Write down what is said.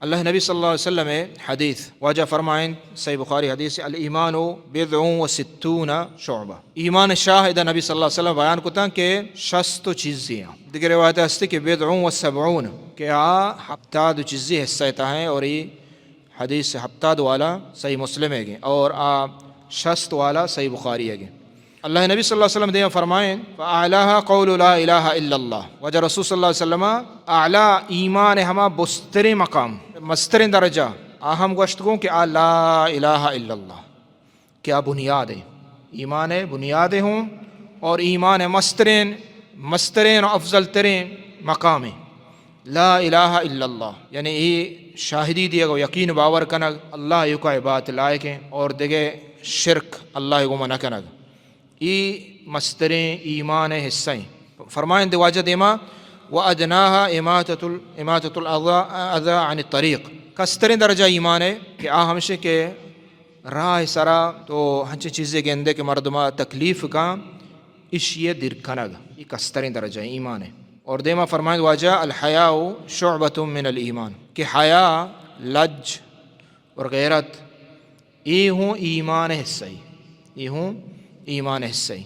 اللہ نبی صلی اللہ علیہ وسلم حدیث واجہ فرمائیں، صحیح بخاری حدیث، الایمان بضع و ستون شعبہ۔ ایمان شاہ ادا نبی صلی اللہ علیہ وسلم بیان کتاں کہ شست و چیزی ہیں۔ دیگر روایت ہستی کہ بضع و سبعون، کہ آ ہپتاد و چیزی حصہ تا ہیں، اور یہ حدیث ہپتاد والا صحیح مسلم ہے گے، اور آ شست والا صحیح بخاری ہے گے۔ اللہ نبی صلی اللہ علیہ وسلم دیما فرمائیں، فاعلاها قول لا الہ الا اللہ۔ واجہ رسول صلی اللہ علیہ وسلم، اعلی ایمان ہما بستریں مقام، مستریں درجہ، آ ہم گوشت گوں کہ آ لا الہ الا اللہ، کہ آ بنیاد ہے، ایمان بنیاد ہوں، اور ایمان مستریں، مستریں و افضل تریں مقام ہے۔ لا الہ الا اللہ، یعنی اے شاہدی دیگ و یقین باور کنگ اللہ یکا عبادت لائق ہیں، اور دگہ شرک اللہ گوما نہ کنگ۔ ای مستریں ایمان حصہ ہیں۔ فرمائیں دے واجہ دیما، وادناها اماطة ال-، اماطة الاذى، اذى عن الطريق۔ کستریں درجہ ایمان ہے کہ آ ہمشہ کہ راہ سرا تو ہنچیں چیزے گندے کہ مردما تکلیف کاں، اشی دیر کنگ، ای کستریں درجہ ایمان ہے۔ اور دیما فرمائیں واجہ، الحیاء شعبة من الایمان، کہ حیا، لج اور غیرت، اے ہوں ایمان حصہ ہی، اے ہوں ایمان حصہ ہی۔